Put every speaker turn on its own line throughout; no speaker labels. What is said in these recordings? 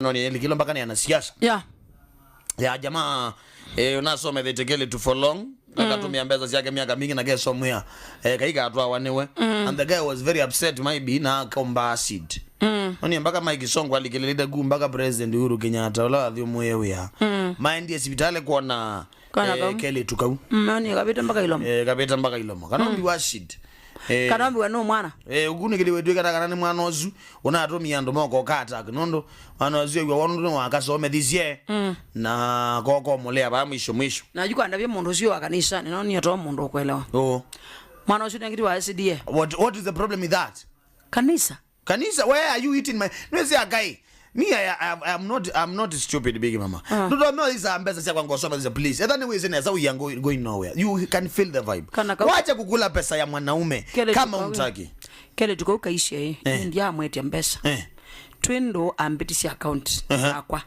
No ni kilo mpaka ni anasiasa. Ya jamaa unasomethete kele for long, akatumia mbesa ciake miaka mingi na kesomwia kaika atwawa niwe, and the guy was very upset maybe na akaomba acid. Oni mpaka Mike Sonko alikilelita gu mpaka President Uhuru Kenyatta ula athi umwe wia maendie sibitali kuona.
Kana kau.
Kele tukau.
Oni kapita mpaka ilomo.
Kapita mpaka ilomo kanombiwa acid.
Kanombiwa no mwana.
Ugunikili wetu kana kana ni mwana ozu unatumia andu moko kata nundu mwana ozu egwa wondu wakasomethisie na koko mulea ba mwisho mwisho.
Na juka ndavye mundu ucio wa kanisa ni noni ato mundu ukwelewa.
Oh.
Mwana ucio nengiri wa SDA.
What is the problem with that?
Kanisa.
Kanisa, where are you eating my no say guy me I'm not stupid, big mama. No, no, isa mbesa sia kwangu soma this, please. Either way is we are going nowhere. You can feel the vibe.
Kana
Wacha kukula pesa ya mwanaume
Kele
kama
tukawe.
umtaki.
Kele tuko ukaisha ndiamwetia mbesa. Twendo ambitisia account akwa.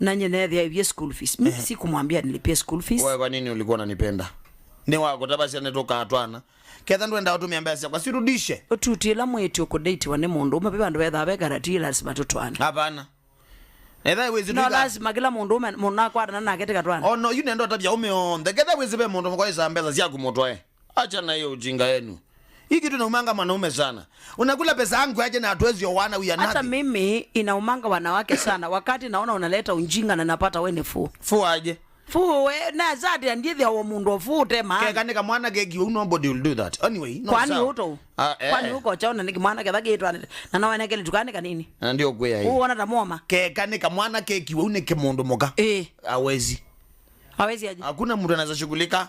Na nyene ivye school fees. Mimi sikumwambia nilipie school fees.
Wewe kwa nini ulikuwa unanipenda? Ni wako tabasi netoka atwana. Ketha ndwenda utumia mbesa kwa sirudishe.
Ututila mweti ukudate wane mundu ume bandu betha begarati lazima tutwane.
Hapana. Etha wezi
No lazima kila mundu ume mundu akwarana nake tikatwana.
Oh no, you nendo tabia ume on. The ketha wezi be mundu mko isa mbesa siaku mutwae. Acha na hiyo ujinga yenu. Hii kitu inaumanga mwanaume sana. Unakula pesa yangu aje na hatuwezi oana, we are
Hata
nothing.
Mimi inaumanga wanawake sana wakati naona unaleta unjinga na napata we ni fu.
Fu aje.
Fu we na zati andithi wa mundu ofute ma.
Keka nika mwana keki, nobody will do that. Anyway, no
Kwani
sawa.
uto?
Ah, eh.
Kwani uko chaona niki mwana ketha gitwa na nawe nekele tukane kanini?
Na ndio kwea hii.
Uona ta mwoma.
Keka nika mwana keki wewe ni mundu muka. Hawezi.
Hawezi aje.
Hakuna mtu anaweza shughulika.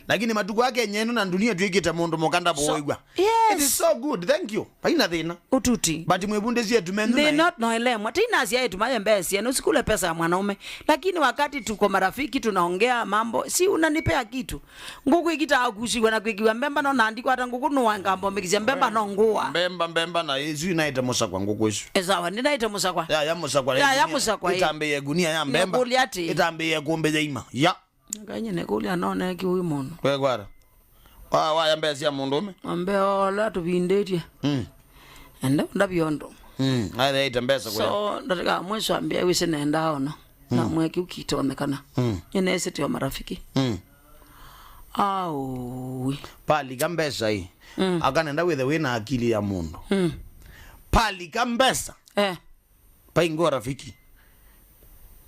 Lakini matuku yake nyenu na dunia tuikite mundu mukanda boigwa.
Yes.
It is so good. Thank you. Haina thina.
Ututi.
But mwebunde sie tumenu
They
na.
not noelemwa tina sia yetu maye mbesi yani usikule pesa ya mwanaume, lakini wakati tuko marafiki tunaongea mambo, si unanipea kitu nguku ikita kusiwa na kwikiwa mbemba no naandikwa hata nguku nuwangambo mikizia mbemba no nguwa.
Mbemba mbemba na izu inaita musa kwa nguku isu.
Esawa ndinaita musakwa.
Ya musa kwa.
Ya musakwa, eh.
Itambe gunia ya mbemba.
Nekulia ati.
Itambe kumbe jaima. Ya.
Kanye nekulia none ki huyu mundu.
Kwe kwara. Wa ya mbesi ya mundu ume.
Ambe ola tubindetie. Ende ndabiondo.
Aitha ita mbesa kwa.
So ndatika mwisho ambia wisi nenda ono. Na mweki ukitonekana. Nyene tio marafiki. Au.
Pali kambesa hii. Akanenda with the wina akili ya mundu. Pali kambesa. Paingo rafiki.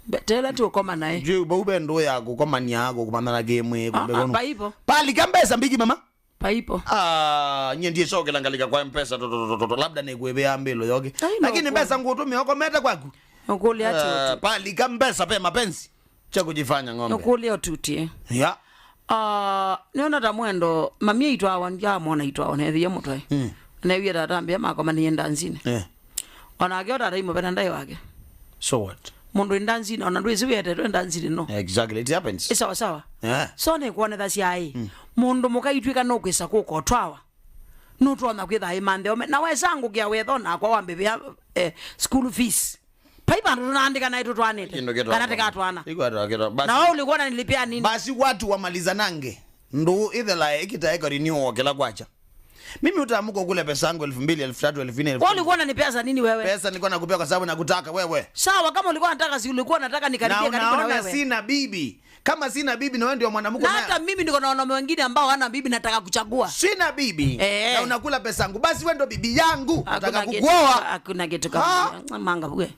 Betela tu ukoma naye.
Je, baube ndo yako kwa mani yako kumana game kumbe
Ah, ah,
kono.
paipo.
Pali kambesa mbiki mama.
Paipo.
Ah, nye ndiye soke langalika kwa Mpesa to to to to labda nikuebe ambelo yoke.
Ai, no,
Lakini
kwa-
mbesa ngutumia ukometa kwaku.
Ukulia
Ah,
tu.
pali kambesa pe mapenzi. Cha kujifanya ng'ombe.
Ukulia tutie.
Ya.
Ah, niona ta mwendo mamie itwawa njamona itwawa nethiye mutwe. Newie tatambia makoma nienda nzine. Ona agio tata imwe pena ndai wake.
So what?
Mundu indanzine ona ndwizi wietetwe ndanzine no.
Exactly, it happens.
Isawa sawa.
Yeah.
So nikuonetha ciai mundu mukaitwika nukwisa kuka otwawa nutwona kwitha imanthe ome na wesangu kia wetho nakwa wambivia school fees pai bandu tunandika na tutwanite
Kindu kitu
kana
hapo.
tikatwana.
Iko hata kitu. Basi.
Na wewe ulikuwa unanilipia nini?
Basi watu wamalizanange ndu ithela ikitaeka renew kila kwacha. Mimi utaamka kule pesa yangu 2000, 3000, 4000,
Wewe ulikuwa unanipea za nini wewe?
Pesa nilikuwa nakupea kwa sababu nakutaka wewe.
Sawa, kama ulikuwa unataka, si ulikuwa unataka nikaribie
Na
karibu na
unaona
wewe.
sina bibi. Kama sina bibi na wewe ndio mwanamke
Na hata mimi niko na wanaume wengine ambao hawana bibi nataka kuchagua.
Sina bibi. Na unakula pesa yangu. Basi wewe ndio bibi yangu. Nataka kukuoa.
Hakuna kitu kama manga bwe.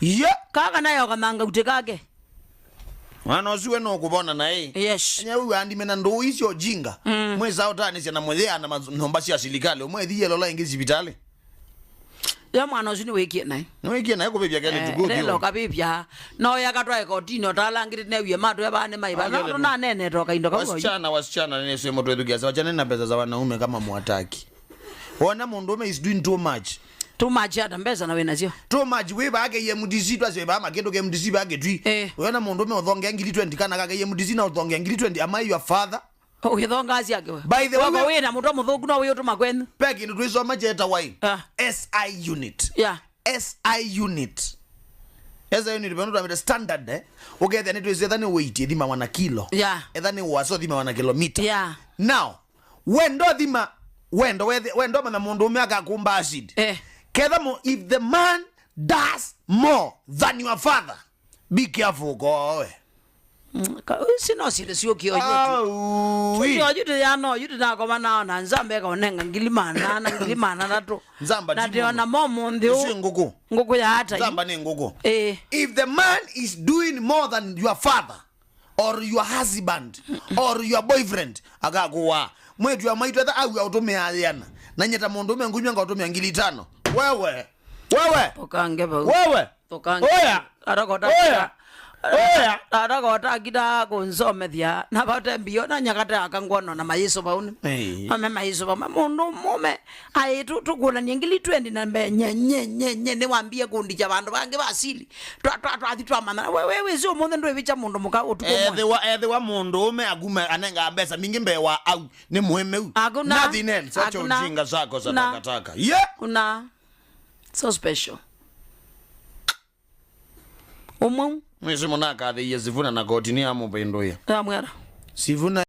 Yeah.
Kaka nayo kamanga utekake.
Mwana usiwe no kubona na yeye.
Yes.
Nya huyu andi mena ndo isio jinga. Mweza utani sia na mwezea na nomba sia silikali. Umwe thiye lola ingi sibitali.
Ya mwana ucio ni wikie naye.
Niwikie naye kubibia kele tugo.
Lelo kabibia no yakatwae kotini otalangire newie matu ebane maiba
Agele
no nanene toka indo kau.
Wasichana, wasichana nene sio mtu wetu kiasi. Wachana na pesa za wanaume kama mwataki. Wana mundume is doing too much.
Too much hata mbesa na wena sio.
Too much we bage ye MDC twase ba makendo ke MDC bage twi. Wana mundume uthonge ngiri 20 kana kage ye MDC na uthonge ngiri 20. Am I your father?
Ugithonga aci ake we.
By the way,
Wako wina muto muthuku no wiyutuma kwenu.
Peki ndu twisoma cheta wai.
Ah.
SI unit.
Yeah.
SI unit. SI unit bano twamire standard. Uketha ni twise ethani weight ithima wana kilo. Ethani waso thima wana kilomita. Now, wendo thima wendo wethe wendo mana mundu ume akakumba acid. Ketha mo, if the man does more than your father, be careful kowe.
Sino sile sio kio yetu. Sio yutu ya no yutu na koma nao na nzambe ka onenga ngilimana na ngilimana na tu.
Nzamba
na
ti
ndio
mundu.
na momo ndio.
Si nguku.
Nguku ya hata.
Nzamba ni nguku.
Eh.
If the man is doing more than your father or your husband or your boyfriend, akakuwa mwetu ya maitu atha au autumia yana na nyeta mundu ume ngunywa ngautumia 5,000. Wewe. Wewe.
Tokange ba.
Wewe.
Tokange.
Oya.
Arakota.
Oya. Oya.
Arakota kita kunsomethia na bate mbio na nyakate akangwono na mayiso bauni.
Hey.
Ame mayiso ba mundu mume ai tu tukulania 20,000 na mbe nye nye nye nye ni wambie kundi cha bandu bangi basili. Twa twa twa twa mana wewe we sio mundu ndo ibicha mundu muka utuko mwe.
Ethiwa mundu ume agume anenga mbesa mingi mbewa au ni muhimeu.
Hakuna.
Nothing else. Acha
Hakuna.
ujinga zako za
Na.
takataka. Yeah.
Kuna so special. Umwe
Mwezi munaka athiie Sifuna na koti ni amupinduia.
amwera.
Sifuna.